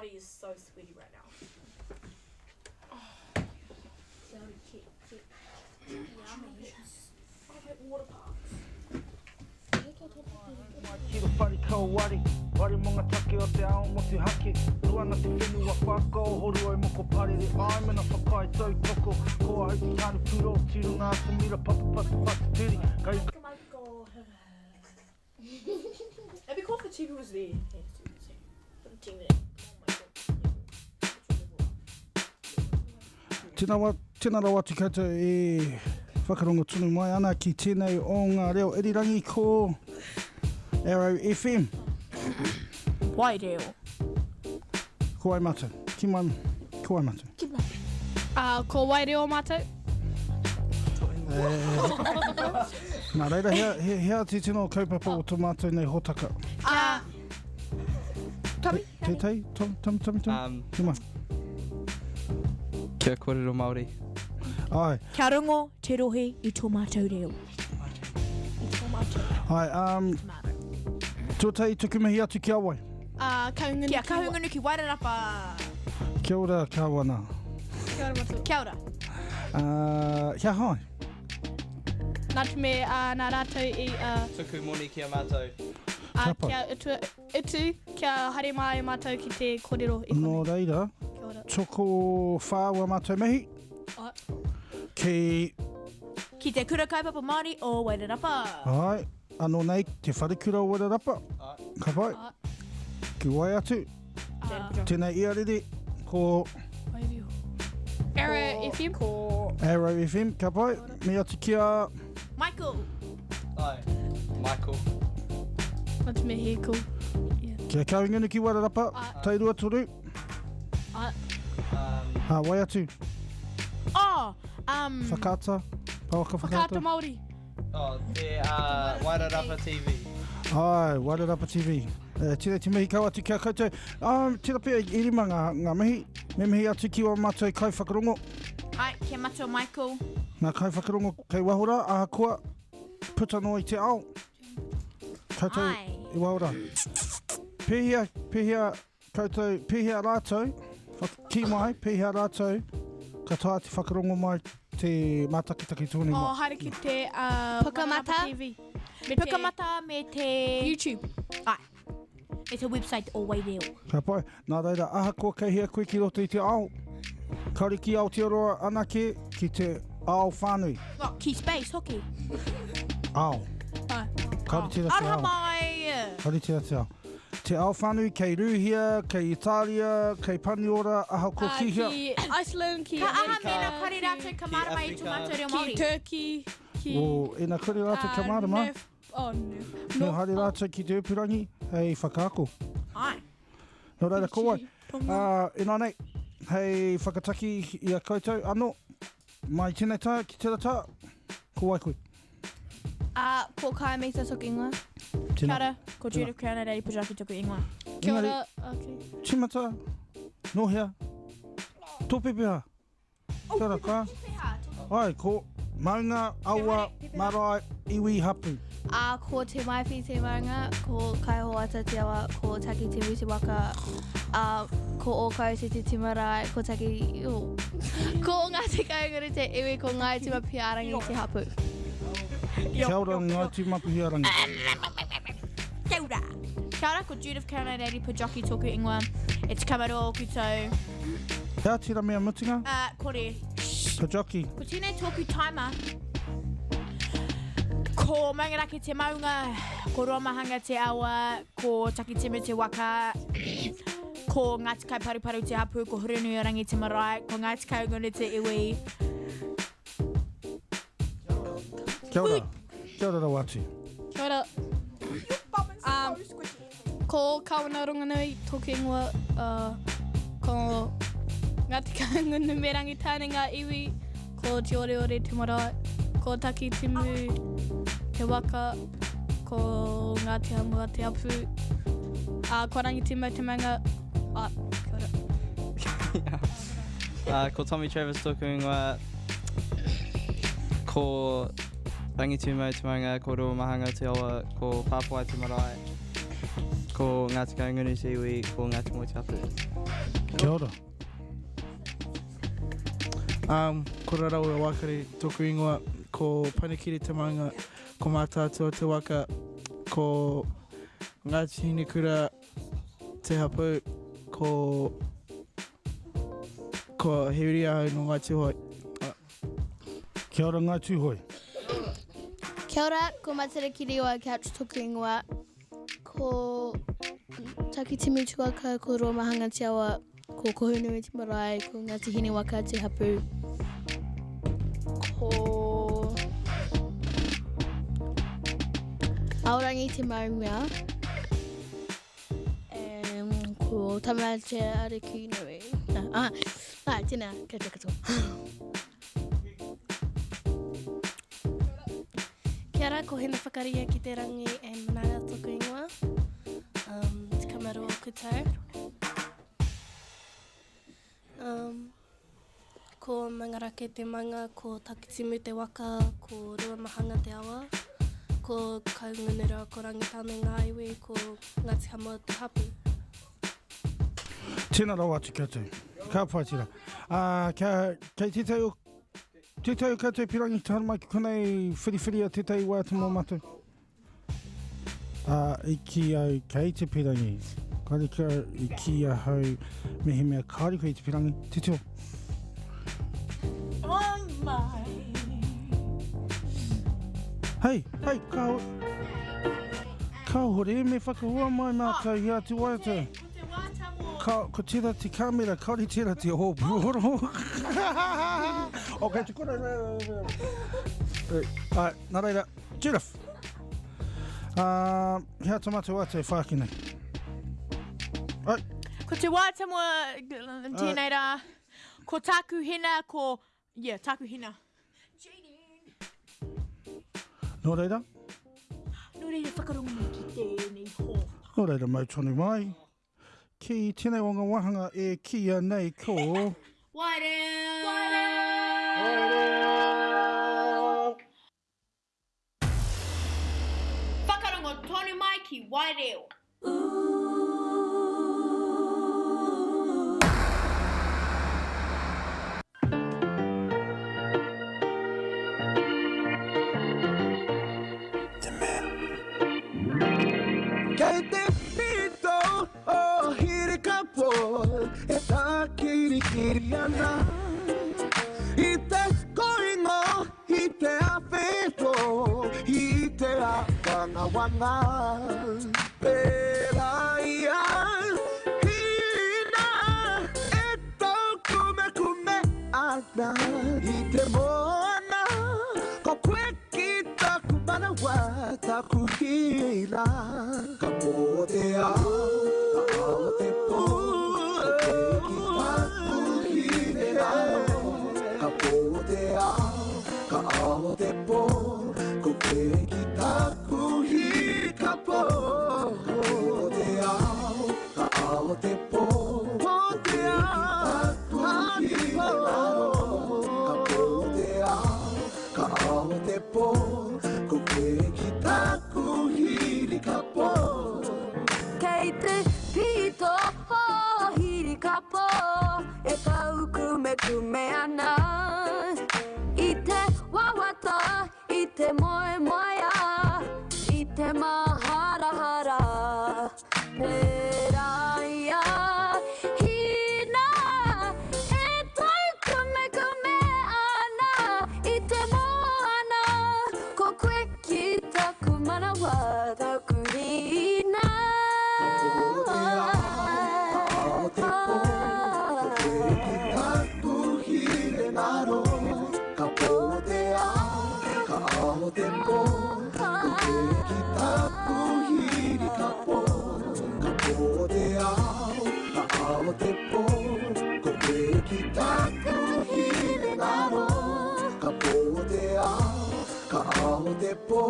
body is so sweaty right now. So cute, cute. Yummy. I like water parks. Ki ro whare kawari, whare mo nga take o te ao motuhake, Ruana te whenua whakao, horu au moko parere ai mena whakaae tautoko, ko ahau te tane puro, tirunga atamira patapata whatitiri, kai It'd be cool if the TV was there. Yeah, the TV was there. Put the TV there. Oh my god. Tēnā, wa, tēnā rawa atu koutou e whakarongo tonu mai ana ki tēnei o ngā reo irirangi ko Arrow FM. Wai reo. Ko wai mātou? Ki mai, ko wai mātou? Ki mai. Uh, ko wai reo mātou? Nā reira, hea, hea, hea te tino kaupapa o tō mātou nei hōtaka? Kia... Tommy? Tētahi? Tom, Tom, Tommy, Tommy? Um, Ki mai. Kia kōrero Māori. Ai, Kia rongo te rohe i tō mātou reo. I tō mātou ai, um, tuatahi tuku mihi atu ki a wai? Uh, Kahungunu Kia Kahungunu ki Wairarapa. Kia ora, Kāwana. Kia ora mātou. Kia ora. Uh, kia hai. Nā te mea, uh, nā rātou i... Uh, Tuku moni ki a mātou. Uh, Ka pai. kia utu, utu, kia haere mai mātou ki te kōrero i Nō konei. reira, Kia ora. toko whāua mātou mihi. Ai. Ki... Ki te Kura Kaupapa Māori o Wairarapa. Ai, anō nei, te wharekura o Wairarapa. Ka pai. Ki wai atu. Tēnei iarere, ko... Arrow FM. Ko... Arrow FM, ka pai. Me atu ki a... Michael. Ai. Michael. Nā te mea he cool. Kia Kahungunu ki Wairarapa, Tairua Toru. Ai. Ā, wai atu. Oh, um... Whakaata. Pouaka Whakaata. Whakaata Māori. Oh, te uh, Wairarapa TV. Ai, Wairarapa TV. E, tēnei te mihi kau atu ki a koutou. Um, tērā pea i rima ngā, ngā mihi. Me mihi atu ki wā mātou kaiwhakarongo. Ai, kia matua Michael. Ngā kaiwhakarongo kei waho rā, ahakoa puta noa i te ao. Koutou Ai. i waho rā. Pēhea, pēhea koutou, pēhea rātou, kī mai, pēhea rātou, ka taea te whakarongo mai te mātakitaki tōnu Oh, mai. haere ki te uh, Pukamata. Wairarapa TV. Me te Pukamata me te... YouTube. Ai. Me te website o Waireo. Ka pai. Nā reira, ahakoa kei hea koe ki roto i te ao, kāore ki Aotearoa anake, ki te ao whānui. Oh, ki space hoki. Ao. Ai. Kāore tērā te Aroha ao. mai! Kāore tērā te ao. Te ao whānui kei Rūhia, kei Itāria, kei Paniora, ahakoa Uh, ki hea. ki Iceland, ki Ka aha Amerika, mēnā kare rātou ka Ki mārama i tō Afrika. mātou reo ki Māori. Turkey, ki... O, ina kore rātou ka uh, mārama, Nerf, oh, Nerf. me haere rātou ki te upurangi hei whakaako. Ai. Nō reira, ko wai? Tonga. Uh, ina nei, hei whakataki i a koutou anō, mai tēnei tā ki tērā tā, ko wai koe? Uh, ko Kai Mita toku ingoa. Tēnā. Kia ora, ko Judith Crown Rei Pujaki toku ingoa. Kia Engari, ora. Okay. Timata, nō hea? Tō pepeha? Kia ora, ka? Ai, ko maunga, awa, marae, iwi, hapu. Uh, ko Te Maipi te maunga, ko Kaihoata te awa, ko Takitimu te waka, uh, ko Ōkaute te marae, ko Taki... Oh. Ko Ngāti Kahungunu te iwi, ko Ngāi Tūmapiarangi te hapu. Kia ora Ngāi Tūmapiarangi. Kia ora. Kia ora, ko Judith Crown Rei Pujaki toku ingoa. E te kamaroa oku tau. Hea tira mea mutunga? Uh, kore. Pujaki. Ko tēnei tōku timer. Ko Maungaraki te maunga, ko Ruamahanga te awa, ko Takitimu te waka, ko Ngāti Kaiparuparu te hapu, ko Hurunuiarangi te marae, ko Ngāti Kahungunu te iwi. Kia ora. Kia ora rawa atu. Kia ora. Um, ko Kawana Ronganui tōku ingoa, uh, ko Ngāti Kahungunu me Rangitāne ngā iwi, ko Te Oreore te marae, ko Takitimu te waka, ko Ngāti Hamua te hapu, uh, ko Rangitimau te maunga. Ah, kia ora. Uh, ko Tommy Travis tōku ingoa. Ko Rangitūmau te maunga, ko Ruamahanga te awa, ko Pāpāwai te marae, ko Ngāti Kahungunu te iwi, ko Ngāti Moe te hapu. Kia ora. Um, ko Rarawa Wakare tōku ingoa, ko Panekiri te maunga, ko Mātaatua te waka, ko Ngāti Hinekura te hapū, ko, ko he uri ahau nō Ngāi Tūhoe. Kia ora Ngāi Tūhoe. Kia ora, ko Matariki Riwa Couch toku ingoa. Ko Takitimu Tuaka, ko Ruamahanga Te Awa, ko Kohunui Te Marae, ko Ngāti Hinewaka Te Hapu, ko Aorangi Te Maunga, and ko Tama Te Ariki Nui. Ah, ah, tēnā, kei te katoa. Kia ora, ko Hina Whakaria ki te rangi e Manaia toku ingoa. Um, te kamero o ku tau. Um, ko Mangarake te manga, ko Takitimu te waka, ko Ruamahanga te awa, ko Kaungunura, ko Rangitane ngā iwi, ko Ngāti Hamoa te hapu. Tēnā rawa atu koutou. Ka pai tērā. Uh, kia, kei tētahi o, tētahi o koutou pirangi te haramai ki konei whiriwhiria tētahi waiata mō mātou. Uh, i ki au kei te pirangi. Kāre kia i ki ahau mehemea kāre koe i te pirangi. Titiro. Oh my. Hei, hei, ka, kāhore me whakahua mai mātou i atu waiata. Ka, ko tērā te kāmera, kāore tērā te oho puoro. Ok, te kore. Ai, nā reira, Judith. Uh, hea tā mātou atu e whāki nei? Ai. Ko te waiata mō tēnei rā, ko tāku hina, ko, yeah, tāku hina. Nō reira? Nō reira, whakarongo mai ki tēnei hōtaka. Nō reira, mau tonu mai. Ki tēnei o ngā wāhanga e kīia nei ko... Waireo! Whakarongo tonu mai ki Waireo. Te mea. Kei te pito o Hirikapo e tākirikiri ana i te koingo, i te awheto, i te āwangawanga. Pērā i a Hina e taukumekume ana i te moana, ko koe ki taku manawa, taku hira. Ka pō te ao, ka ao te pō, ko koe ki taku hinengaro. Ka pō te ao, ka ao te pō, ko koe ki taku hikapo. Ka pō te ao, ka ao te pō, ko koe ki taku hinengaro. Ka pō te ao, ka ao te pō, ko koe ki taku hirikapo. Kei te pito o Hirikapo e taukumekume ana i te wawata, i te moemoeā, i te maharahara. Pērā i a Hina e taukumekume ana i te moana, ko koe ki taku manawa, taku hina. Taku hinengaro, ka pō te ao, ka ao te pō, ko koe ki taku hirikapo. Ka pō te ao, ka ao te pō, ko koe ki taku hinengaro. Ka pō te ao, ka ao te pō,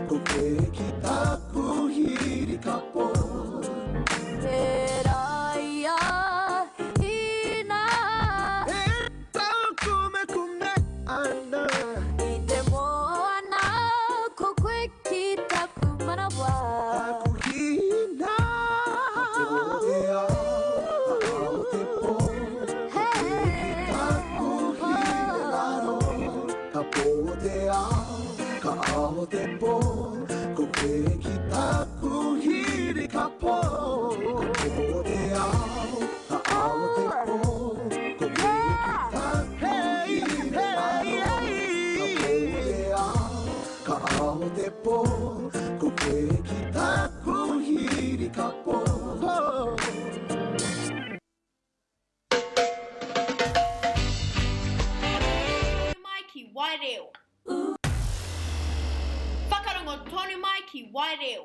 ko koe ki taku hirikapo. Tērā i a Hina e taukumekume ana i te moana, ko koe ki taku manawa. Taku hina. Ka pō te ao, ka ao te pō, ao te pō Ko koe ki taku hirikapo Ko pō te ao, ka ao te pō Ko koe ki taku hinengaro Ka pō te ao, ka ao te pō Ko koe ki taku hirikapo Tonu mai ki Waireo. Whakarongo tonu mai ki Waireo.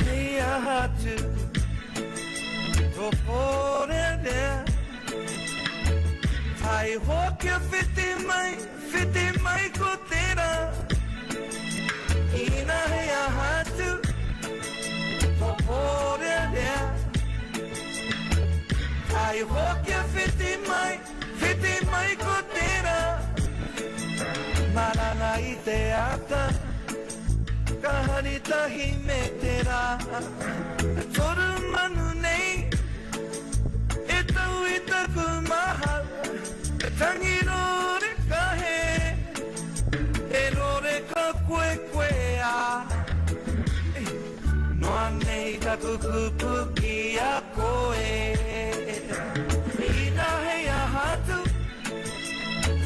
Hei aha atu Tō pōrearea Taihoa kia whiti mai, whiti mai ko tērā Ina hei aha atu Tō pōrearea Taihoa kia whiti mai, whiti mai ko tērā Maranga i te ata Ka hari tahi me te rā Toru manu nei E tau i taku mahara E tangi rore ka he E rore ka koe koe a Noa nei taku kupu ki a koe Ina hei aha atu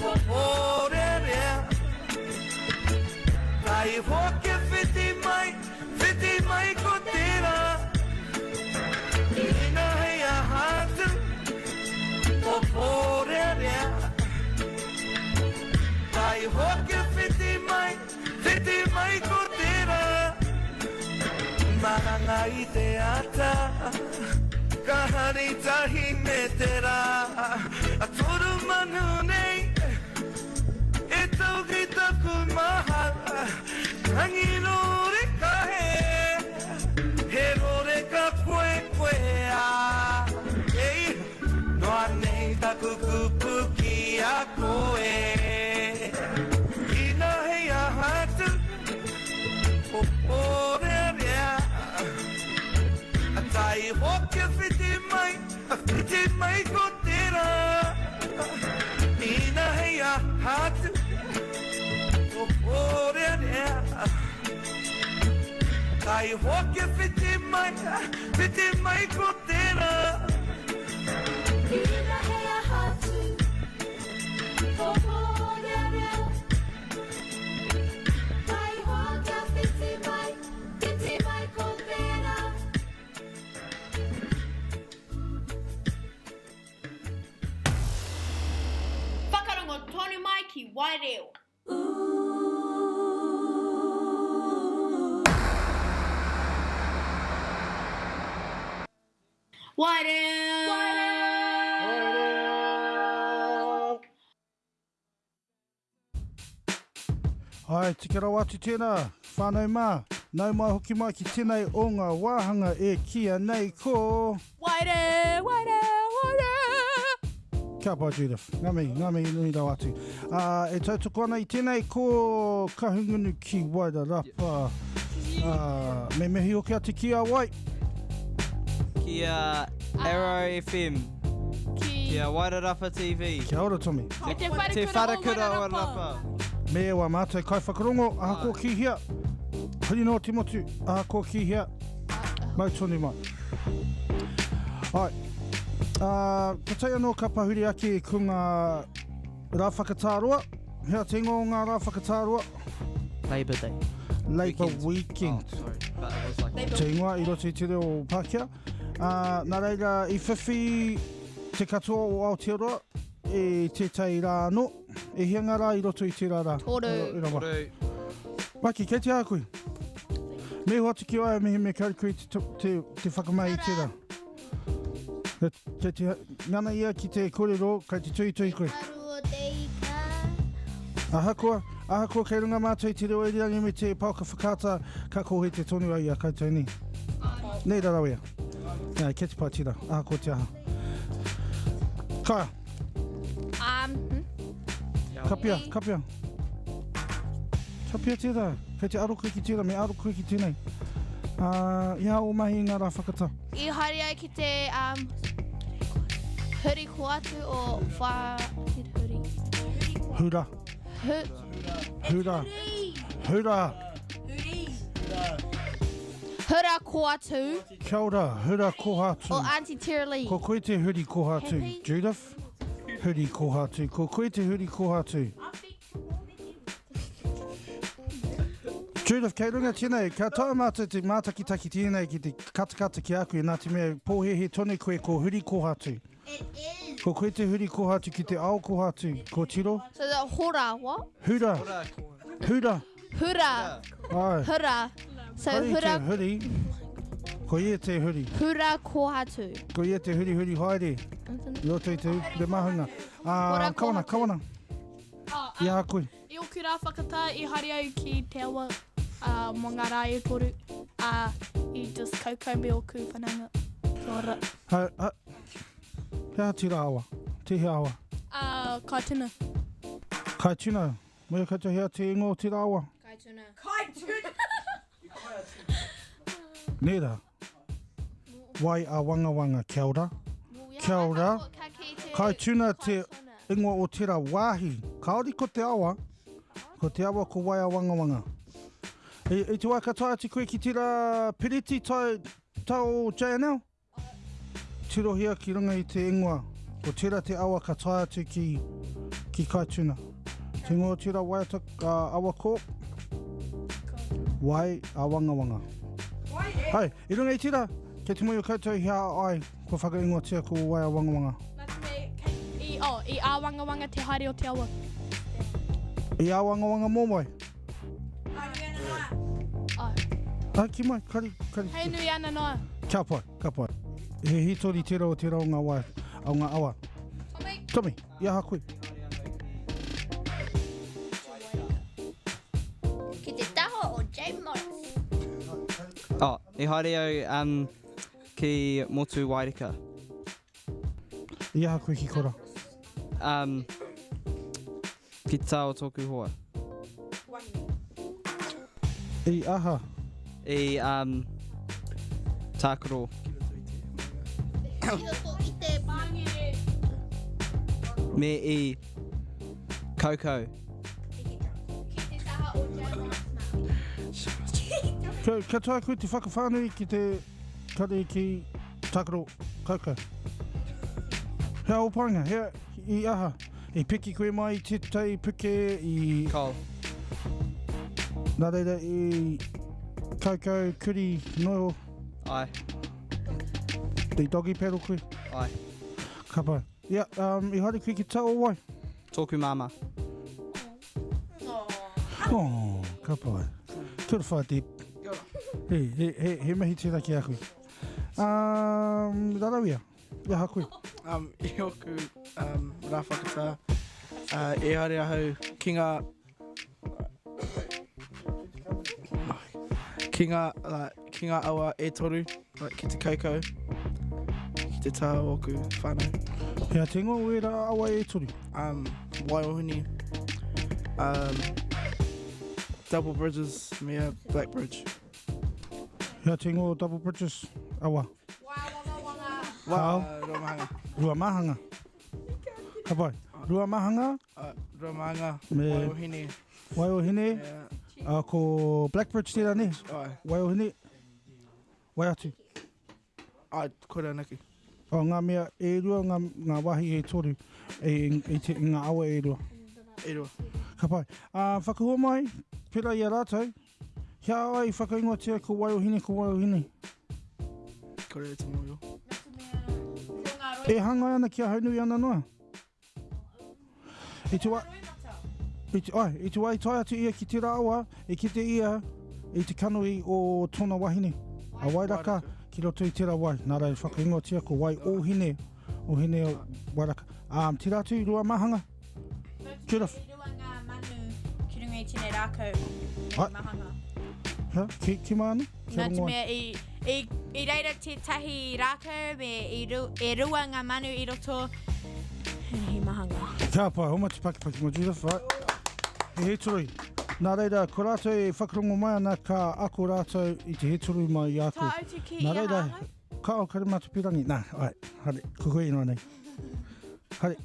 Ko pōrearea Taihoa kia whiti mai, whiti mai ko tērā Ina hei aha atu, ko pōrearea Taihoa kia whiti mai, whiti mai ko tērā Maranga i te ata, ka hari tahi me te rā A toru manu nei, E tau ki taku mahara, tangi rore ka he, he rore ka koe koe a. Ei, noa nei taku kupu ki a koe. Ina hei aha atu, o pōrearea. A taihoa kia whiti mai, a whiti mai ko tērā. Ina hei aha atu, o pōrearea. Taihoa kia whiti mai, whiti mai ko tērā. Ina hei aha atu, tō pōrearea. Taihoa kia whiti mai, whiti mai ko tērā. Whakarongo tonu mai ki Waireo. Waireo! Waireo! Ai, tika rawa atu tēnā, whānau mā. Nau mai hoki mai ki tēnei o ngā wāhanga e kīia nei ko... Waireo, waireo, waireo! Kia pai Judith, ngā mihi, ngā mihi nui rawa atu. Ā, e tautoko ana i tēnei ko Kahungunu ki Wairarapa. Ā, me mihi hoki atu ki a wai? Ki a Arrow FM. Ki a Wairarapa TV. Kia ora Tommy. Me te wharekura, Te wharekura o Wairarapa. Me wā mātou kaiwhakarongo, ahakoa ki hea, huri noa te motu, ahakoa ki hea, mau tonu mai. Ai, uh, ka tae anō ka pahuri ake ko ngā rā whakatāroa. Hea te ingoa o ngā rā whakatāroa? Labour Day. Labour Weekend. Oh, sorry. But it was like... Te ingoa i roto i te reo Pākehā. Uh, nā reira, i whiwhi te katoa o Aotearoa i tētahi rā anō. E hia ngā rā i roto i tērā rā? Toru. Toru. Maki, kei te aha koe? Me hoatu ki a ia mehemea kare koe te, te, te whakamahi i tērā. Kei te ngana ia ki te kōrero, kei te tuhituhi koe. Ahakoa, ahakoa kei runga mātou i te reo irirangi me te paoka whakaata, ka kōhete tonu au i a koutou, nē? Nē, Rarawea. Nē, kei te pai tērā, ahakoa te aha. Kaia. Um, hmm? Kapia, kapia. Kapia tērā. Kei te aro koe ki tērā, me aro koe ki tēnei. Uh, I aha o mahi i ngā rā whakatā? I haere ai ki te um, huri koatu o whā... Huri. Hura. Hu... Hura. Hura. Hura koatu. Kia ora, hura kohatu. O Auntie Tiralee. Ko koe te huri kohatu, Happy? Judith. Huri kohatu. Ko koe te huri kohatu. Judith, kei runga tēnei, ka taea mātou te mātakitaki tēnei ki te katakata ki a koe, nā te mea pōhēhē tonu koe ko huri kohatu. Ko koe te huri kohatu ki te ao kohatu, ko tiro. So the hora, what? Hura. Hura. Hura. Ai. Hura. So Huri hura, te huri. Ko ia te huri. hura kohatu. Ko ia te huri huri haere. I roto i te, te mahunga. Hura Ah, kawana, kawana. Oh, I a koe. I oku rā whakatā i haere au ki te awa uh, mō ngā rā e toru, uh, i just kaukau me oku whanaunga. Kia ora. Ha, ha. He aha tērā awa? Tēhea awa? Uh, Kaituna. Kaituna. Moe koutou hea te ingoa o tērā awa? Kaituna. Kaituna. Nē rā. Wai a wangawanga, kia ora. Kia ora. Kaituna te ingoa o tērā wāhi. Kāore ko te awa. Ko te awa ko wai a wangawanga. I, i te wā ka tae atu koe ki tērā piriti tai, tau o JNL? Tirohia ki runga i te ingoa. Ko tērā te awa ka tae atu ki, ki Kaituna. Te ingoa o tērā waiata uh, awa ko? Wai a wangawanga. Hai, i runga i tērā, kei te moe o koutou hea ai, kua whakaingoatia ko wai a wangawanga. I, oh, i āwangawanga te haere o te awa. I āwangawanga mō wai? Ai. Ai, ki mai, kari, kari. Hei nui ana noa. Kia pai, ka pai. He hitori tērā o tērā o ngā wai, o ngā awa. Tommy. Tommy, i aha koe? Ki te taha o Jay Morris. Oh, i haere au um, ki Motu Waireka. I aha koe ki kora? Um, ki te taha o tōku hoa. I aha? I um, tākaro. Ki roto i te māngere. Me i kaukau. Ki te taha o Jay Morris nā. Ka, ka taea koe te whakawhānui ki te kare ki tākaro kaukau. Hea o painga, hea i aha? I piki koe mai i tētahi puke i... Cole. Nā reira i kaukau kuri noho. Ai. I doggy paddle koe. Ai. Ka pai. Ia, um, i haere koe ki tā o wai? Tōku māmā. Oh, ka pai. Kia ora whāti. He, he, he, he mihi tērā ki a koe. Um, Rarawia, i aha koe? Um, i oku um, rā whakatā, uh, e haere ahau ki ngā ki ngā, like, ki ngā awa e toru, like, ki te kaukau, ki te taha o oku whānau. Hea te ingoa o ērā awa e toru? Um, Waiohini, um, Double Bridges me a Black Bridge. Hea te ingoa o Double Bridges awa? Wa, Kāo? Ruamahanga. Ruamahanga. Ka pai. Ruamahanga? Uh, Ruamahanga, Me- Waiohini. Waiohine. Yeah. Uh, ko Blackbridge tērā ne? Ai. Waiohine. Waiatu. Ai, kore anake. O ngā mea e rua, ngā, ngā wāhi e toru, e, i, te, i ngā awa e rua. E rua. Ka pai. Uh, whakahua mai, pērā i a rātou, hea ai whakaingoatia ko Waiohine, ko Waiohine. Kore e te mōhio. E hāngai ana ki a Haunui ana noa. I te wā, i te, ai, i te wā i tae atu ia ki tērā awa, i kite ia i te kanohi o tōna wahine, a Wairaka, ki roto i tērā wai. Nā reira whakaingoatia ko Wai Ōhine, Ōhine o Wairaka. Um, tērā atu, Ruamahanga. Kia ora. Rua ngā manu ki runga i tēnei rākau. Ai. Mahanga. Ha? Ki, ki mānu? Kia Nā te rongo ai. mea i, i, i reira tētahi rākau me i ru, e rua ngā manu i roto. He mahanga. Ka pai, homai te pakipaki mo Judith, right? He hētorui. Nā reira, ko rātou e whakarongo mai ana, ka ako rātou i te hētorui mai i a koe. Tā au te kī Nā i reira, aha ahau? ka o kare mātou pirangi. Nā, ai, haere, ko koe inoa nei. Haere.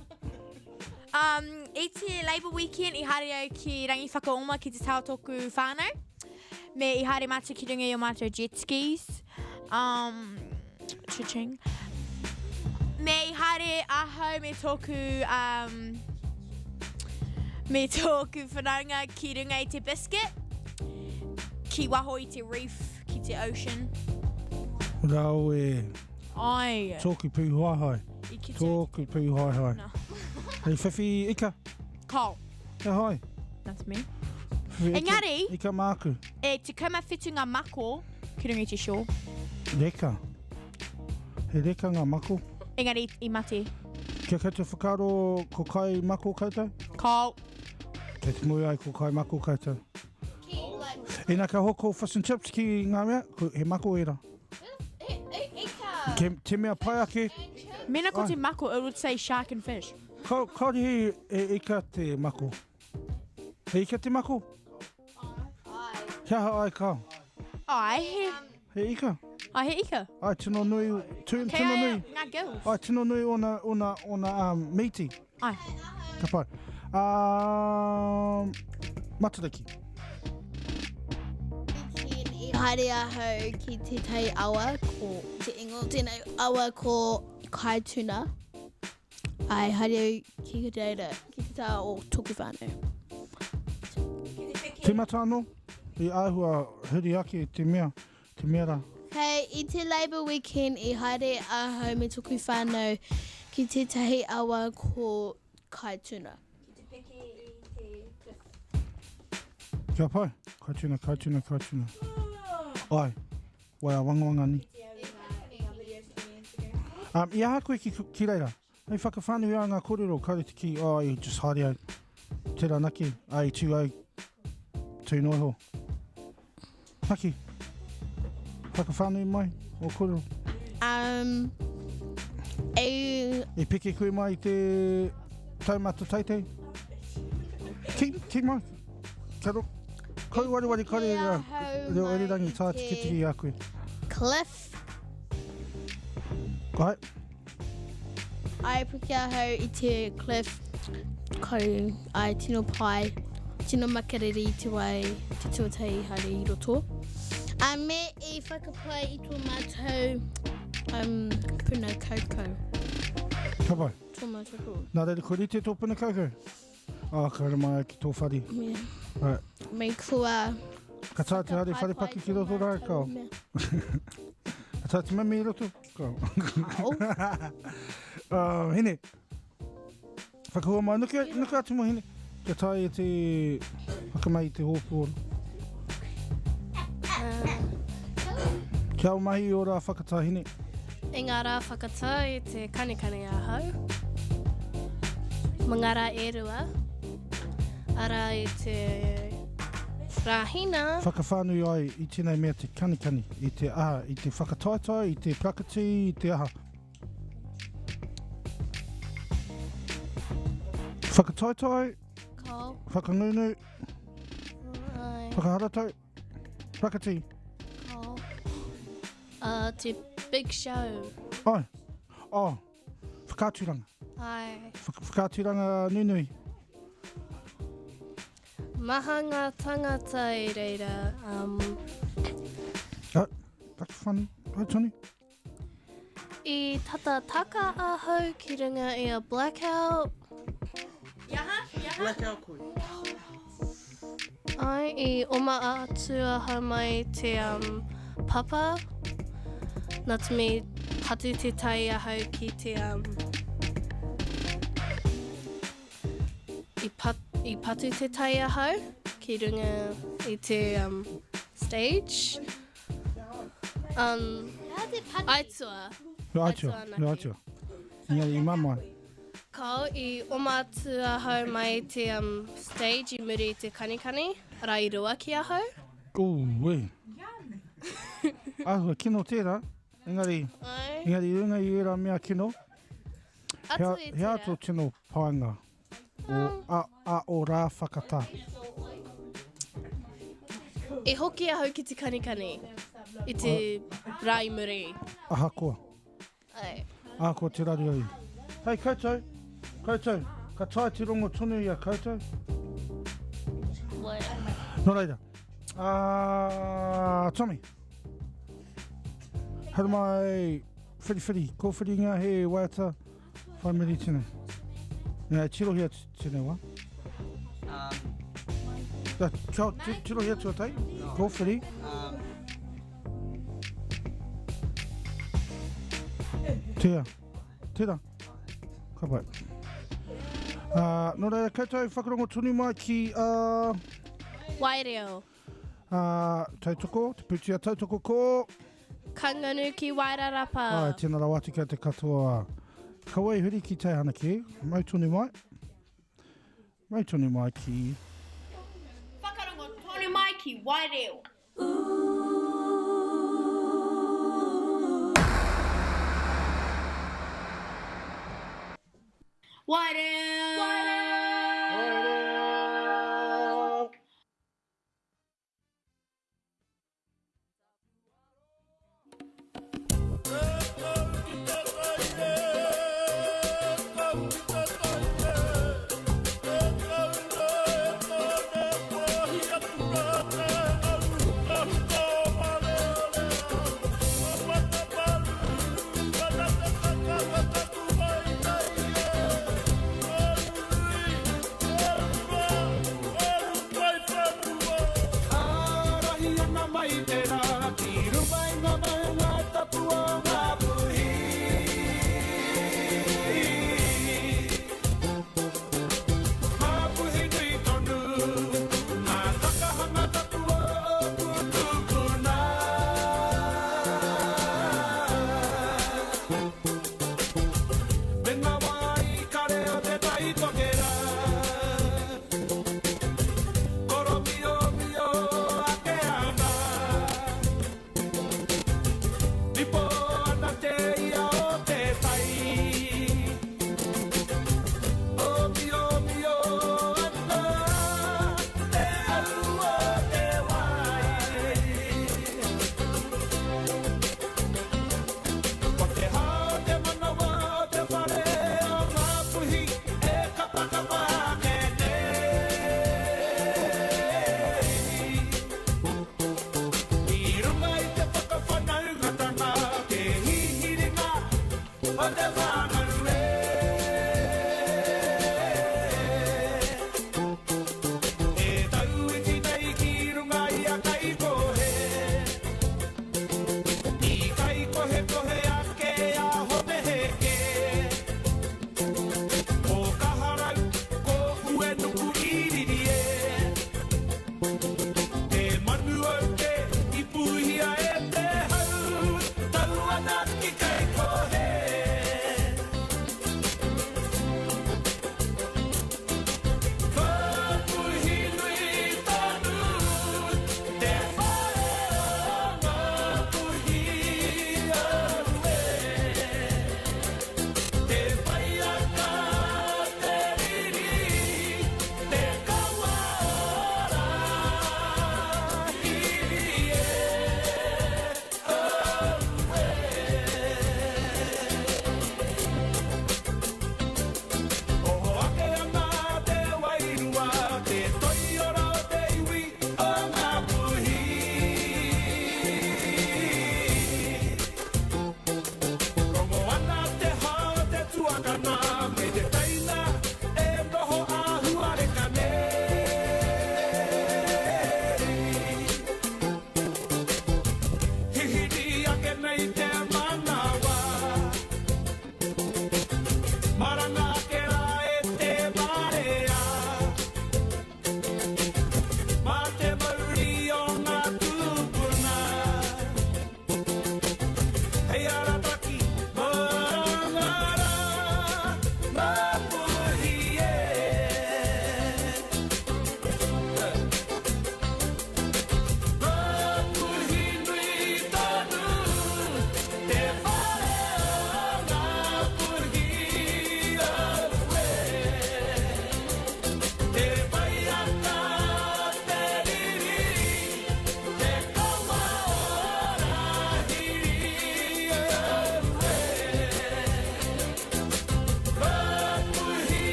Um, i te Labour Weekend i haere au ki Rangiwhakaoma ki te taha o tōku whānau. Me i haere mātou ki runga i o mātou jet skis. Um, cha-ching. Me i haere ahau me tōku, um, me tōku whanaunga ki runga i te biscuit. Ki waho i te reef, ki te ocean. Rau e. Ai. Tōku pūhaehae. I kite Tōku pūhaehae. No. Hei whiwhi ika. Kao. He hai. That's me. Whiwhi ika- Engari- Ika māku. E 17 ngā mako ki runga i te shore. Reka. He reka ngā mako. Engari i mate. Kia koutou whakaaro ko kai mako koutou? Kao. Kei te moe ai ko kai mako koutou. Ina ka hoko fish and chips ki ngā mea, ko, he mako era. Ke, te mea pai ake. Mena ko Ai. te mako, it would say shark and fish. Ka, kaore he, he ika te mako. He ika te mako? Kia aha ai kao? Ai, he, He ika. ai, he ika. Ai, tino nui, tu, Kei tino ai nui. ngā gills. Ai, tino nui ona, ona, ona um, mīti. Ai. Ka pai. Um, Matariki. I haere ahau ki tētahi awa ko te ingoa o tēnei awa ko Kaituna. Ai haere au ki reira ki te taha o tōku whānau. Tīmata anō, i āhua huri ake te mea, te mea rā. Hei, i te Labour Weekend i haere ahau me tōku whānau ki tētahi awa ko Kaituna. Kia pai. Kaituna, kaituna, kaituna. Ai, wai a wangawanga ni. Um, I aha koe ki, ki reira? Hei whakawhānui ai ngā kōrero, kāre te kī, oh, i just haere au. Tērā naki, ai tū au, tū noa iho. Naki, whakawhānui mai o kōrero. Um, e... I piki koe mai i te taumata teitei? Ki, ki mai. Kia ro, kau wareware kare ahau reo irirangi mai tā te- tikitiki i a koe. Cliff. Ai, Ai puke ahau i te cliff ko ai tino pai, tino makariri te wai, te tuatahi haere i roto. A me i whakapai i tō mātou um, puna kaukau. ka pai. Tō mātou ko. Nā reira, kua rite tō puna kaukau? Ah, ka haere mai au ki tō whare. Me, Right. me kua Ka tae te haere whare paki ki roto rā, kao. mea. Ka tae te mami i roto, kao. Uh, hine. Whakahua mai, nuku, nuku atu mo hine. Kia tae e te whakamai i te hōpōro. Kia o mahi o rā whakatā hine. I ngā rā whakatā i te kanikani ahau. Mo ngā rā e rua. Arā i te Rāhina. Whakawhānui ai i tēnei mea te kanikani, i te aha, i te whakataetae, i te prakati, i te aha. Whakataetae, Kao. whakangungu, Ai. whakaharatau, prakati. Kao. Uh, te big show. Ai, oh, whakaaturanga. Ai. Whakaaturanga nunui. Maha ngā tangata i reira. Um, Ah, whakawhani, ai Tony. I tata taka ahau ki runga i a blackout. Blackout koe. Ai, i oma atu ahau mai te um, papa. Nā te me patu te tai ahau ki te um, i, pat, i patu te tai ahau ki runga i te um, stage. Um, aitua. He aitua, he aitua. Engari i mamae. Kao i oma atu ahau mai te um, stage i muri i te kanikani, arā i roa ki ahau. Ū, e. Āhua kino tērā, engari, Ai. engari i runga i ērā mea kino, Atu he, i he tērā. tō tino painga. o, a, a o rā whakatā. E hoki ahau ki te kanikani i te rā i muri. Ahakoa. Ai. Ahakoa te raruraru. Hei koutou, koutou, ka taea te rongo tonu i a koutou. What? Nō reira, uh, Tommy, haere mai, whiriwhiri, kōwhiringa he waiata whai muri tēnei. Nē, tirohia tēnei wā. Kia, tirohia tuatahi, kōwhiri. Tērā, tērā, ka pai. Nō reira, koutou whakarongo tonu mai ki Waireo. Tautoko, te pūtea tautoko ko... Kanganu ki Wairarapa. Ai, tēnā rawa atu kia te katoa. Kaua i huri ki teihana kē, mau tonu mai. Mau tonu mai ki... Whakarongo tonu mai ki Waireo. Waireo! Waireo!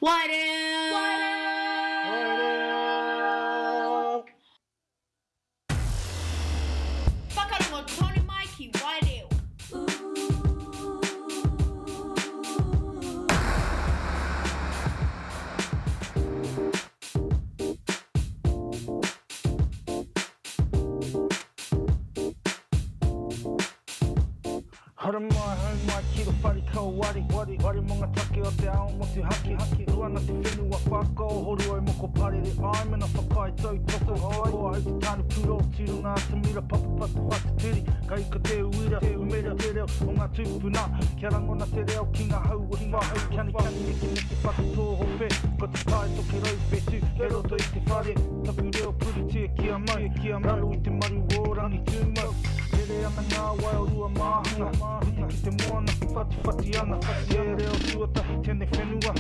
Waireo! Waireo! Whakarongo tonu mai ki Waireo. Haere mai, hau mai ki ro whare kawari, wari, wari mo nga take o te ao motuhake, hake, rua na te whenua whakaohoru au moko parere ai mena whakaae tautoko, ko ahau te tane puro tirunga atamira papapata whatitiri, ka ika te uira, te umera te reo o nga tupuna, kia rangona te reo ki nga hau o whahau, kani kani neke neke whakatōhope, ko te pae tokerau whetu, kei roto i te whare, taku reo puritia kia mau, kia raro i te maru o Rangitūmau, rere ana ngā wai o Ruamāhanga, rite ki te moana, whatiwhati ana, te reo tuatahi tēnei whenua,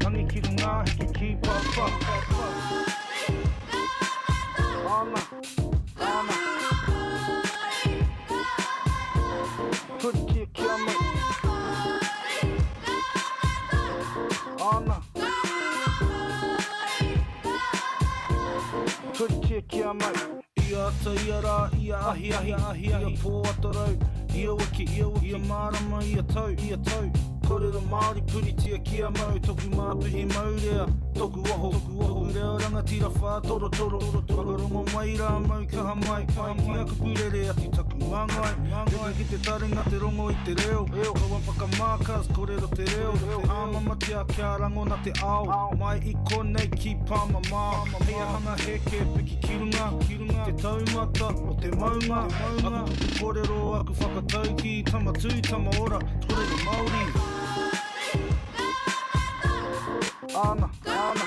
rangi ki runga, hiki ki papa. Ana, ana. Puritia kia mau. Ana. Puritia kia mau. Ia ata, ia rā, ia ahiahi, ia pō atarau, ia wiki, ia wiki, ia marama, ia tau, ia tau. Korero Māori puritia kia mau, toku māpihi maurea, toku oho, toku oho, reo rangatira whātorotoro, whakarongo mai rā mau kaha mai, ki aku pūrere atu taku māngai, reka ki te taringa te rongo i te reo, kaua whakamā cuz korero te reo, āmamatia kia rangona te ao, mai i konei ki pāmamao, hei ahanga hēke piki ki runga, ki te taumata o te maunga, aku kupu kōrero, aku whakataukī, tama tū, tama ora, kōrero Māori. Ana, ana.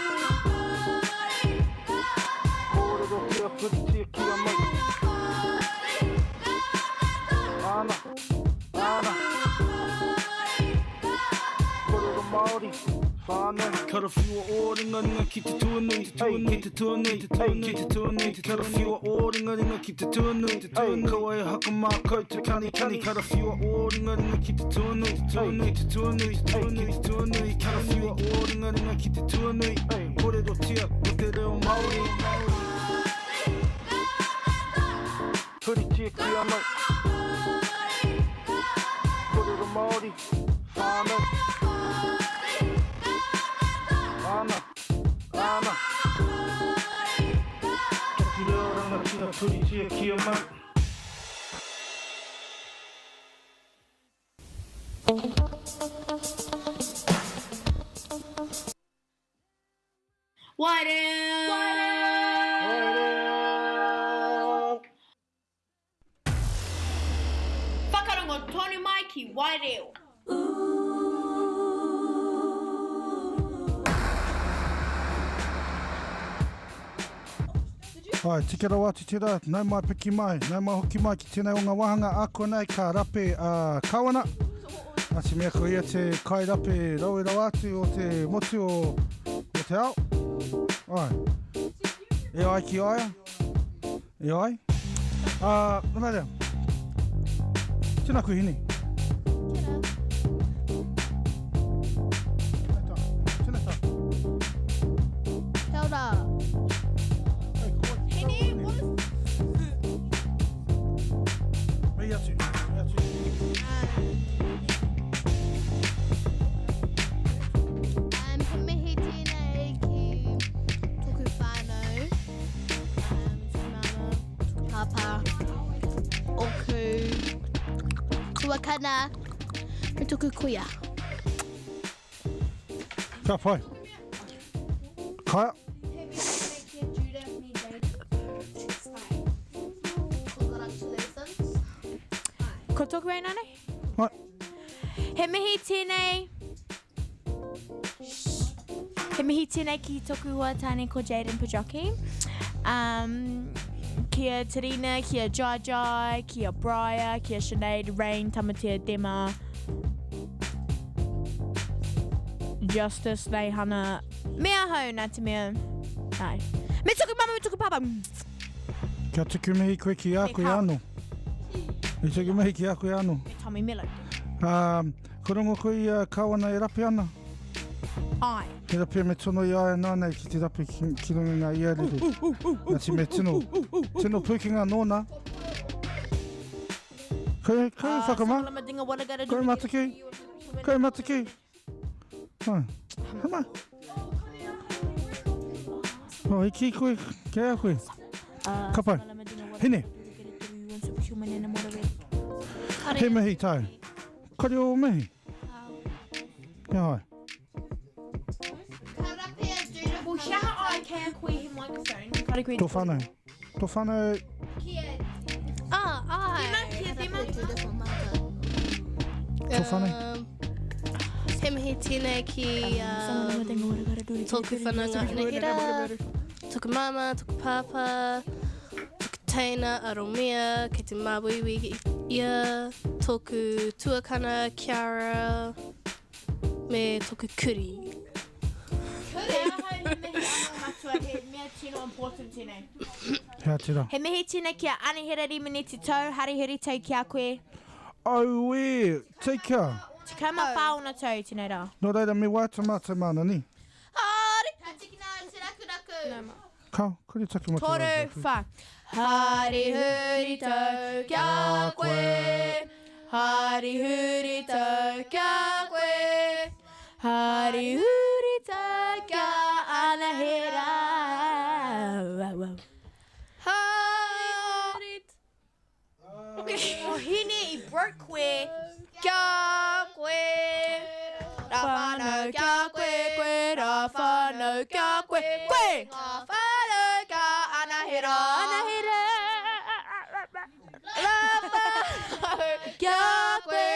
Kōrero kia puritia kia mau. Ana, ana. Kōrero Māori, whānau. Karawhiua ō ringaringa ki te tuanui, te tuanui, te tuanui, te tuanui, te tuanui, te karawhiua ō ringaringa ki te tuanui, te tuanui, kaua e hakamā koutou kanikani, karawhiua ō ringaringa ki te tuanui, te tuanui, te tuanui, te tuanui, te tuanui, karawhiua ō ringaringa ki te tuanui, kōrerotia ko te reo Māori. Puritia ki a mau. Kōrero Māori, whānau. Ana, ana. Taku reo rangatira puritia ki a mau. Waireo! Waireo! Whakarongo tonu mai ki Waireo. Ai, tika rawa atu tērā, nau mai piki mai, nau mai hoki mai ki tēnei o ngā wāhanga ākonei ka rape a Kawana. Nā te mea ko ia te kairape rawe rawa atu o te motu o, o te ao. Ai. E ai ki a ia. E ai. Ā, nō reira. Tēnā koe Hine. Tēnā tā. Kia ora. Hine, what is... Mihi atu, mihi atu. Um, he mihi tēnei ki tōku whānau, um, tōku māmā, tōku pāpā, ōku tuakana, me tōku kuia. Ka pai. Kaia. Congratulations. Ko tōku e nane? Hai. He mihi tēnei. He mihi tēnei ki tōku hoa tāne ko Jaden Pajoki. Um, ki a Terina, ki a Jai Jai, ki a Briar, ki a Sinead, Rain, Tamatea, Dema, Justice, Neihana, me ahau nā te mea. Ai. Me tuku mama, me tuku papa. Kia tuku mihi koe ki a koe anō. I tuku mihi ki a koe anō. Me Tommy Miller. Um, ko rongo koe i a Kawana e rape ana? Ai. Tērā pea me tono i a ia nānei ki te rape ki, ki runga i ngā iarere. Nā te mea tino, tino pūkenga nōna. Koe, koe ah, whakamā. Koe matiki. Koe matiki. Hai. Hama. Oh, i ki koe, kei a koe. Ka pai. Hine. He mihi tāu. Kore o mihi. Kia hai. Tō whānau. Tō whānau. Ah, ai. Tō whānau. He mihi tēnei ki tōku whanaunga Anahera, tōku māmā, tōku pāpā, tōku teina a Romea, kei te māuiui ia, tōku tuakana Kiara, me tōku kuri. Kei ahau he mihi anō matua, he mea tino important tēnei. Hea tērā? He mihi tēnei ki a Anahera Rimene Te Tau, hari huri tau ki a koe. Auē! Take care! 14 ōna tau i tēnei rā. Nō reira, me waiata mātou māna, nē? Hari! Ka tikina te rakuraku. Nā mā. Ka, kore take mō te Toru, rakuraku. wha. Hari huri tau ki a koe. Hari huri tau ki a koe. Hari huri tau ki a Anahera. Hari O Hine i broke koe. Kia koe. Ra whanau kia koe koe ra whanau kia koe koe. Ngā whanau kia Anahera. Anahera. Ra whanau kia koe.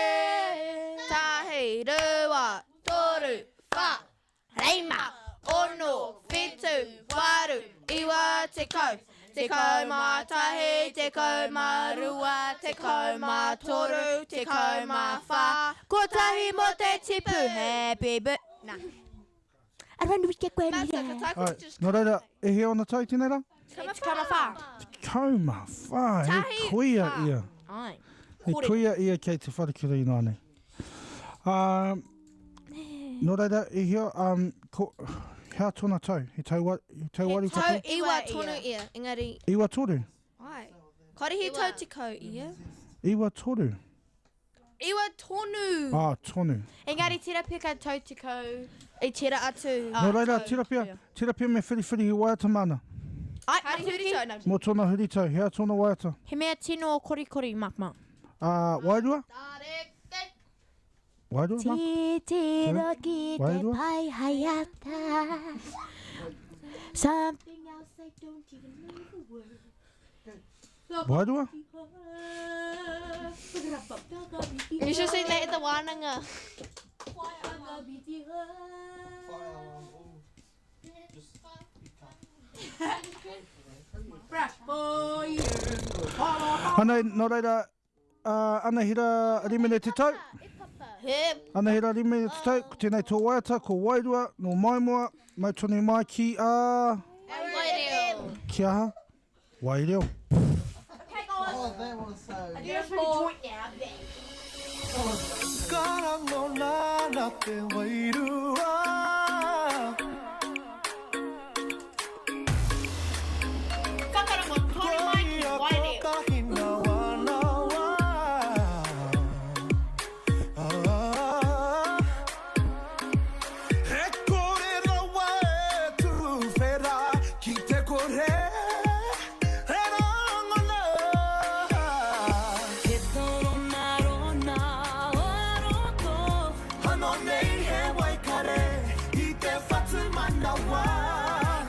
Tahi, rua, toru, wha, reima, ono, whitu, waru, iwa, tekau. 11, 12, 13, 14. Kotahi mo te tipu. Happy birthday. Nah. Aranui ke koe mira. Ai, nō reira, e hia ōna tau i tēnei rā? 14. 14, he kuia ia. Ai. He kuia ia kei te wharekura ināianei. Um, nō reira, e hia, um, ko, hea tōna tau? He tau, wa, he tau waru Tau katoa? iwa tonu ia, engari. Iwa toru? Ai. Kore he tau tekau ia. Iwa toru. Iwa tonu. Ah, tonu. Engari tera pea ka tau tekau. I tera atu. Nō reira, tera pea, tera pea me whiriwhiri he waiata māna. Ai, Hari huritau, nā. Mō tōna huritau, hea tōna waiata? He mea tino korikori, Mark Mark. Ah, wairua? Wairua, Mark? Titiro ki te Wairua? pai haiata. Something else I don't even know the word. Wairua? You should sing that at the wānanga. Anei, nō reira, uh, Anahira Rimene Te Tau. Anahira Rimene Te Tau, ko tēnei tō waiata, ko Wairua, nō Maimoa, mau tonu mai ki a... Waireo. Ki aha? Waireo. Oh, that was so. Ka rangona na te wairua. Koia kotahi nawa nawa. Ah. E kore rawa e tuwhera ki te kore e rangona. He torona rona o roto. Ano nei he waikare i te whatumanawa.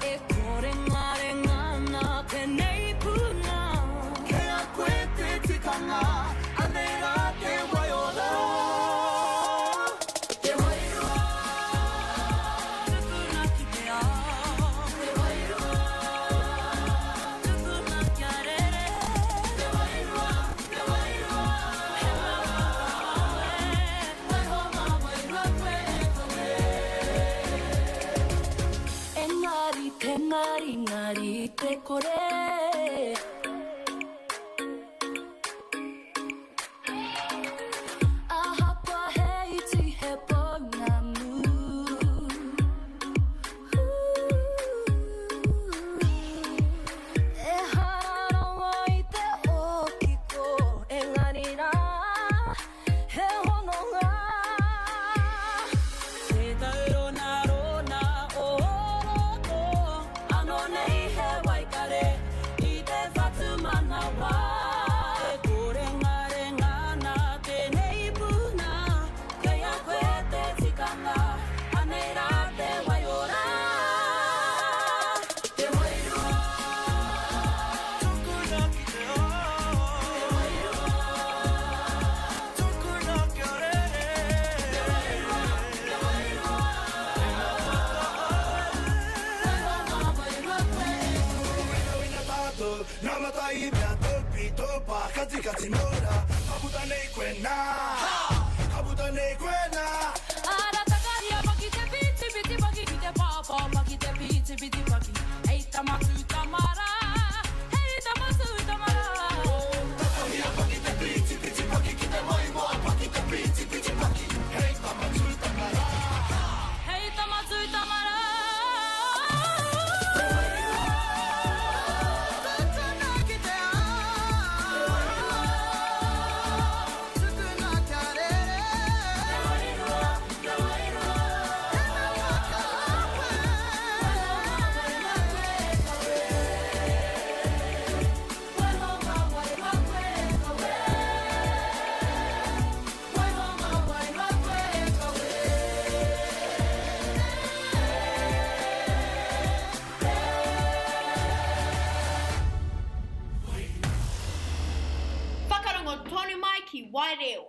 E kore ngare ngana tēnei puna. Kei a koe te tikanga, anei rā te waiora. Te wairua. Tukuna ki te ao. Te wairua. Tukuna kia rere. Te wairua, te wairua. He maua e. Waiho mā wairua koe e kawe. Engari te ngari ngari te kore. Ahakoa he iti he pounamu. Timura Ka puta nei koe nā Ka puta nei koe nā Ara takaria paki te piti piti paki ki te pāpā paki te piti piti paki Hei tama tū tamara, hei tama tū tamara Takahia paki te piti piti paki ki te maimoa paki te piti piti paki Hei tama tū tamara Hei tama tū tamara Whakarongo tonu mai ki Waireo.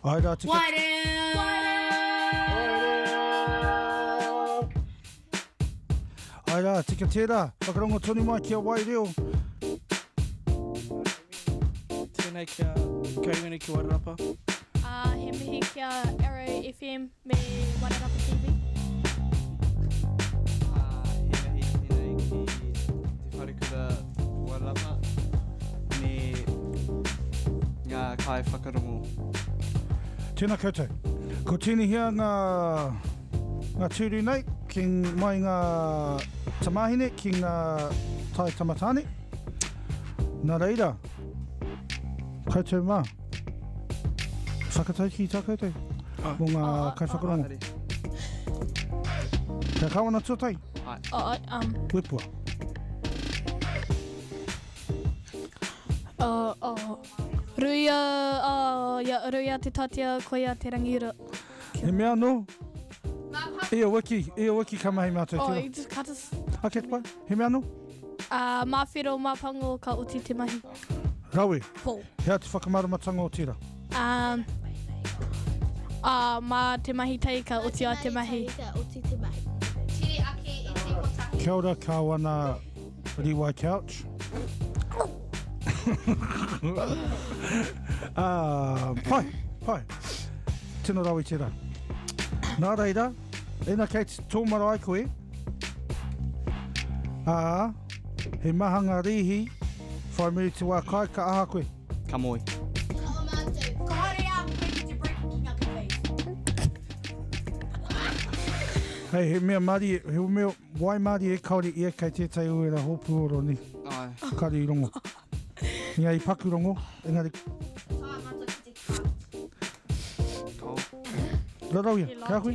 Ai rā, tika. Waireo! Ai rā, tika tērā. Whakarongo tonu mai ki a Waireo. Tēnei kia Karingone ki Wairarapa. He mihi ki a Arrow FM me Wairarapa TV. He mihi tēnei ki Te Wharekura Wairarapa me ngā kai whakarongo. Tēnā koutou. Ko tīnihia ngā, ngā tūru nei ki mai ngā tamāhine, ki ngā tai tamatāne. Nā reira, koutou mā, whakatau ki tā koutou mō ngā kaiwhakarongo. Kia kawana tuatai. Oh, Wepua. oh, oh. Ruia, oh, ia, ruia te tatia, koia te rangiura. He mea anō? Ia wiki, ia wiki ka mahi mātou Oh, tērā. you just cut us. Okay, pai. He mea anō? Mā whiro, mā pango, ka oti te mahi. Rawe. Po. Hea te whakamaramatanga o tērā? Mā te mahi tai ka oti ai te mahi. Ka oti te mahi. Tiri ake i te kotahi. Kia ora, Kāwana Riwai Couch. Pai, pai. Tino rawe tērā. Nā reira, ina kei te tō marae koe, ā, he maha ngā rīhi, whai muri te wā kai, ka aha koe? Ka moe. Ka haere a koe ki te break ki ngā cafes. Hei, he mea marie, he mea waimarie kaore ia kei tētahi uera hōpuoro ni. Ai. Kare i rongo. Engari paku rongo, engari Rarauia, kia koe?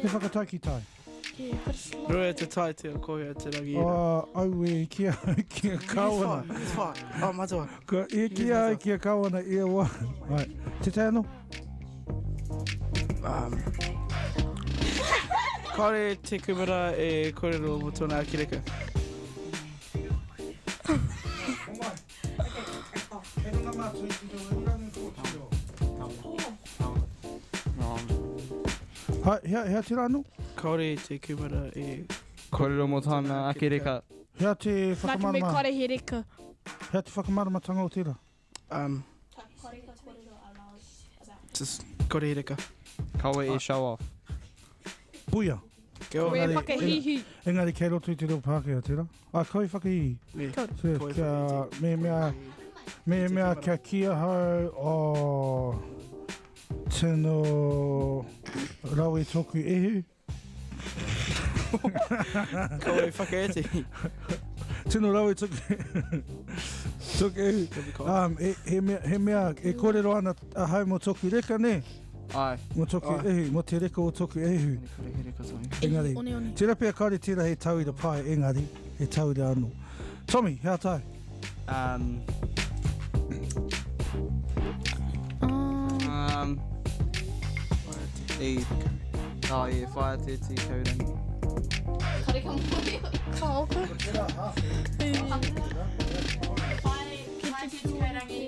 He whakatauki tai. Rua te tai te o koia te rangi. Oh, aue, kia, kia kawana. It's fine. Oh, matua. Ka, e kia au, kia kawana, ia wa. Right. Te tai anō? Kāore te kumara e kōrero mō tōna akireka. Hai, hea, hea te rā anō? Kāore te kumara e... Kōrero mō tōna akireka. Hea te Nā te me whakamarama? kore he reka. Hea te whakamaramatanga o tērā? Just kore he reka. Kaua e show off. Puia. Kia ora. Koe whakahihi. Engari kei roto i te reo Pākehā tērā. Ah, koe whakahihi. Yeah. Kia ora. So, Koe kia, me mea, me mea kia ki ahau, oh, tino rawe tōku ehu. Kaua e whakaeti. Tino rawe tōku, tōku ehu. E, he mea, he mea, e kōrero ana ahau mō tōku reka, nē? Ai. Mō tōku Ai. ehu, mō te reka o tōku ehu. Kore he reka tō. Engari, One, one. tērā pea kāore tērā he tauira pai, engari, he tauira anō. Tommy, hea tāu? E, oh, yeah, whaia te tī kaurangi. Kare ka moe. Ka oko. Whai te tukairangi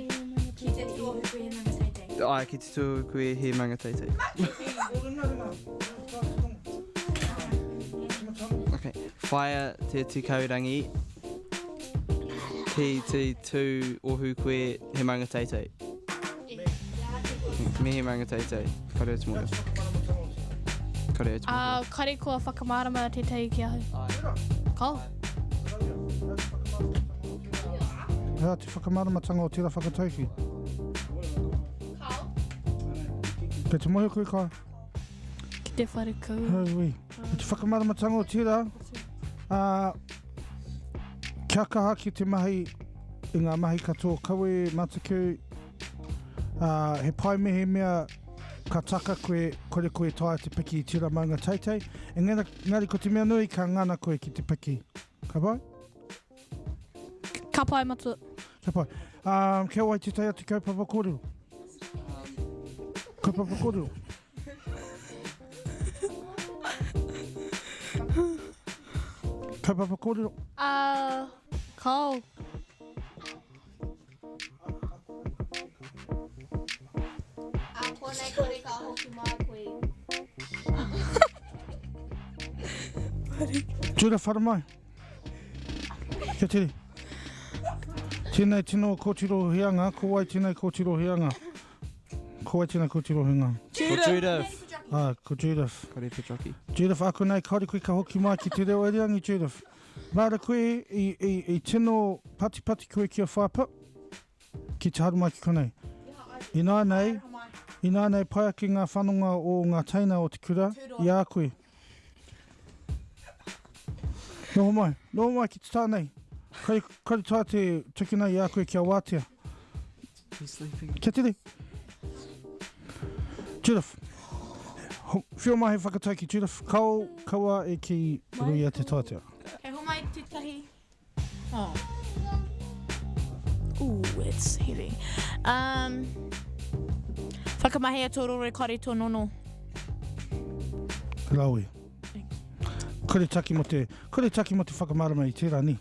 ki te tuohu koe he manga teitei. Ai, ki te tū koe he maunga teitei. Okay. Whaia te tikaurangi ki te tū ohu koe he maunga teitei. Me he maunga teitei. Kare au te mōhio. Kare au te mōhio. Uh, kare kua whakamārama tētahi ki ahau. Kao. Hea te whakamāramatanga o tērā whakataukī? Kei te mōhio koe Kai? Ki te whare kau. Haui. I te whakamāramatanga o tērā, ā, kia kaha ki te mahi i ngā mahi katoa, kawe mataku, ā, he pai mehemea ka taka koe, kore koe taea te piki i tērā maunga teitei, engari, engari ko te mea nui ka ngana koe ki te piki. Ka pai? Ka pai matua. Ka pai. Um, kia wai tētahi atu kaupapa kōrero? Kaupapa kōrero? Kaupapa kōrero? Uh, kao. A konei kore ka hoki mai koe. Tūra whara mai. Kia tere. Tēnei tino kōtiro hianga, ko wai tēnei kōtiro hianga? Ko wai tēnei kōtiro hianga? Ko Judith. Ah, ko Judith. Kore Petraki. Judith, ako nei, kaore koe ka hoki mai ki te reo irirangi, Judith. Māra koe i, i, i tino patipati koe ki a Whaipa, ki te haere mai ki konei. Inānei, inānei pai ake ngā whanonga o ngā teina o te kura i a koe. Noho mai, noho mai ki te tā nei. Kare, kare tā te tukuna i a koe kia wātea. He's sleeping. Kia tere. Judith. Whio mai he whakatauki, Judith. Kao, kaua e ki ruia te tātea. Kei homai tētahi. Oh. Ooh, it's heavy. Um, whakamahia tō roro kare tō nono. Rawe. Kore taki mo te, kore taki mo te whakamārama i tērā, ni?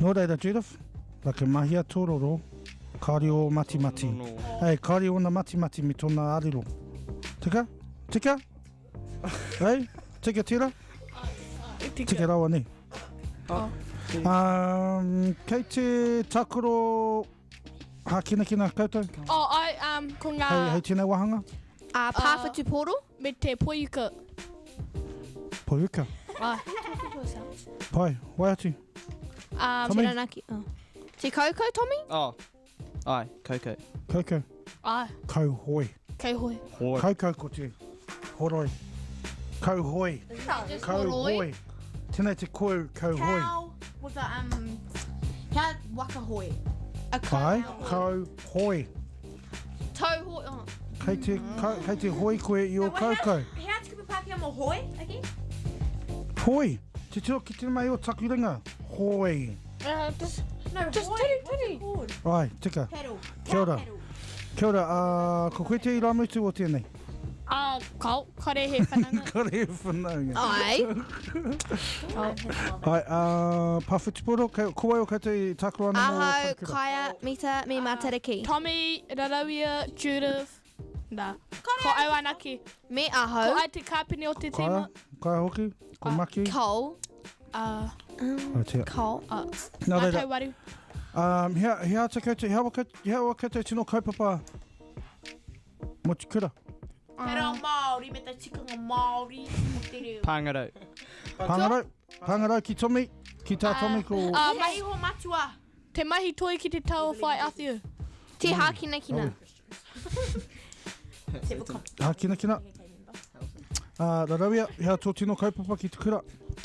Nō reira, Judith, whakamahia tō roro, kāore ō matimati. Ei, kāore ōna matimati me tōna arero. Tika? Tika? Ei, tika tērā? Tika rawa, ni? Um, kei te tākaro hākinakina koutou? Oh, ai, um, ko ngā... Hei, hei tēnei wāhanga? Uh, pāwhutupōro. Me te poiuka. Poiuka? Ai. Pai, wai atu? Um, Taranaki. Oh. Te kaukau, Tommy? Oh, ai, kaukau. Kaukau. Ai. Kauhoi. Kauhoi. Hoi. Kaukau ko te horoi. Kauhoi. Kauhoi. Tēnei te koi kauhoi. Cow with a, um, hea waka hoi. A Ai, kauhoi. Tauhoi. Oh. Kei te, ka, kei te hoi koe i o kaukau. Hea te kupu Pākehā mō hoi, again? Hoi. Te tiro ki te mai o taku ringa. Hoi. Just, no, just hoi. tiri, What's it tiri. called? Ai, tika. Paddle. Kia ora. Kia ora, uh, ko koe te irāmutu o tēnei? Uh, kao, kare he whananga. Kare he whanaunga. Ai. Ai, uh, pāwhutupōro, ko wai o koutou i tākaro ana mō Ahau, Wharekura? Kaia, Mita, me Matariki. Tommy, Rarauia, Judith, nā. Ko au anake. Me ahau. Ko ai te kāpene o te Kaia, tīma. Kaia hoki, ko Maki. Cole. Ai, tia. Cole. Nā reira, Ngā Tauwaru. um, hea, hea te koutou, hea wa koutou, hea wa koutou tino kaupapa mō te kura? Te reo Māori me te tikanga Māori o te reo. Pāngarau. Pāngarau, pāngarau ki Tommy, ki tā Tommy ko... Mahi iho matua. Te mahi toi ki te tau o whai awhiu. Te hākinakina. Hākinakina. Rarauia, hea tō tino kaupapa ki te kura?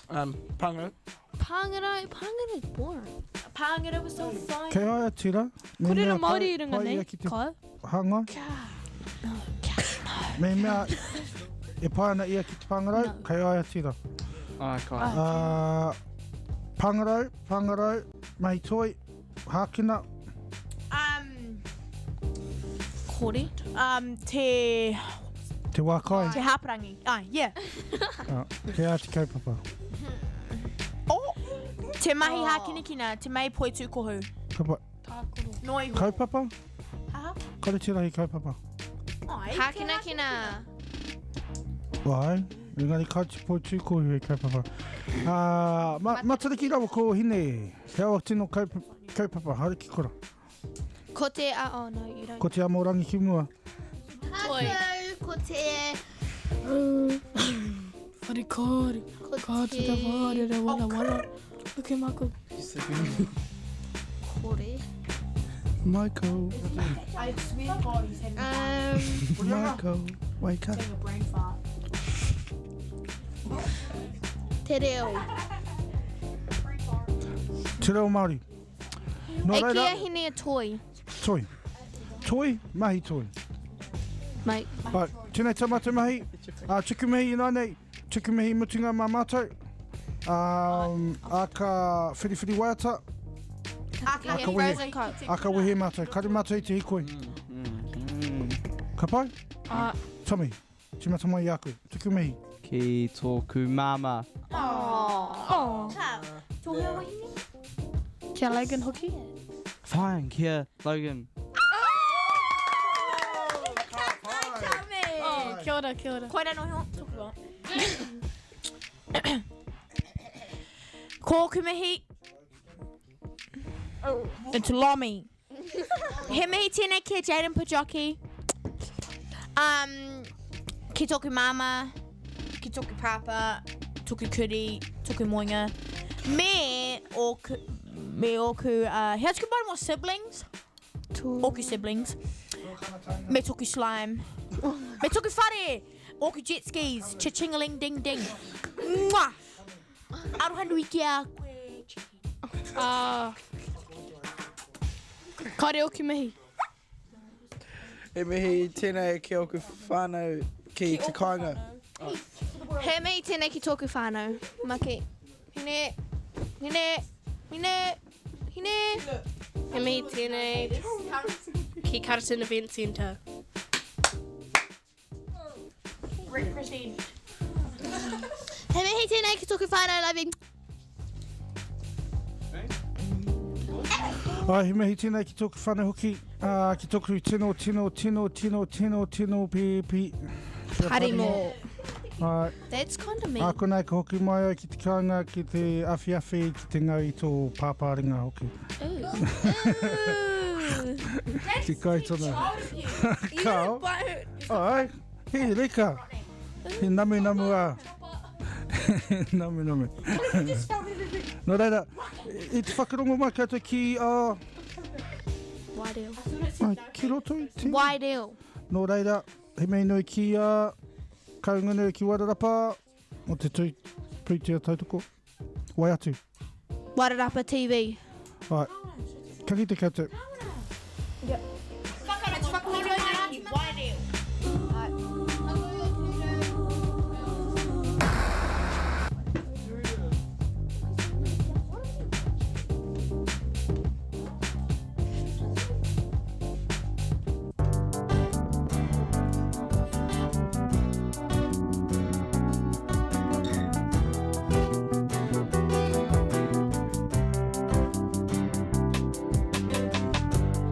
Pāngarau. Pāngarau, pāngarau is boring. Pāngarau was so fun. Kei aia tērā? Me Kore mea reo Māori pai- i runga pai nei, ia ki te Kyle. Hāngai? Me mea e pai ana ia ki te pāngarau, kei aia tērā. Ai, kai. Pāngarau, pāngarau, mahi toi, hākina. Kore. Te... Te wā kai. Te hāparangi. Ah, yeah. Te āti kaupapa. Oh! Te mahi hākinakina, te mahi poitūkohu. Kaupapa. Noa iho. Kaupapa? Aha. Kare tērā he kaupapa. Hākinakina. Ai, engari ka te poitūkohu he kaupapa. Uh, ma, Matariki rawa ko Hine, he awa tino kaupapa, haere ki kora. Ko te, uh, oh no, you don't. Ko te amorangi ki mua. Toi. Ko te... Whare kore, ka te te whare re wala wala. Look at Michael. Kore. Michael. I swear to God, he's having Michael, wake up. a brain fart. Te reo. Te reo Māori. Nō E reira, kia hine a toi. toi. Toi, mahi toi. Mate. Right, tēnei tā mātou mahi. Tuku mihi inānei, tuku mihi mutunga mā mātou. Um, a ka whiriwhiri waiata. A ka wehe. A ka wehe mātou. Kare mātou i te hikoi. Ka pai? Tommy, tīmata mai i a koe. Tuku mihi. Ki tōku māmā. Oh. Tō hea wahine? Kia Logan hoki? Fine, kia Logan. Oh, kia ora, kia ora. Koina no heo, tuku wā. Ko ōku mihi. It's Lomi. He mihi tēnei ki a Jaden Pajoki. Um, ki tōku māmā, ki tōku pāpā, tōku kuri, tōku moenga. Me ōku, me ōku, he atu ki more siblings? Ōku siblings. Me tōku slime. Me tōku whare! Ōku jet skis. Cha-chingaling ding ding. Mwah! Aroha nui ki a koe. Ah. Kāre oku mihi. E mihi tēnei ki ōku whānau ki te kāinga. He mihi tēnei ki tōku whānau. Maki. Hine. Hine. Hine. Hine. He mihi tēnei ki Carlton Event Centre. Represent. He mihi tēnei ki tōku whānau, love you. Ai, he mihi tēnei ki tōku whānau hoki, ki tōku tino, tino, tino, tino, tino, tino pēpi. Parimo. Ai. That's kind of mean. Ā konei ka hoki mai au ki te kāinga, ki te awhiawhi, ki te ngau i tō pāpāringa hoki. Ki kai tona. Kao. Ai, he reka. He namu namu a. Namu namu. Nō reira, i te whakarongo mai koutou ki a... Waireo. Ai, ki roto i te... Waireo. Nō reira, he mea nui ki a Kaungunu ki Wairarapa, o te tū pūtea tautoko. Wai atu. Wairarapa TV. Ai, ka kite koutou.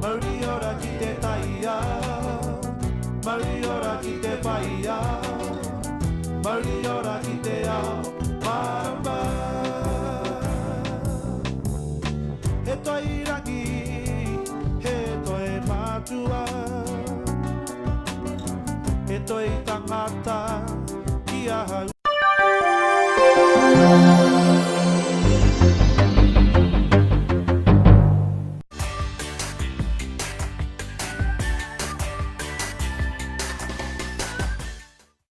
Mauri ora ki te taiao, mauri ora ki te whaiao, mauri ora ki te ao mārama. He toi rangi, he toi mātua, he toi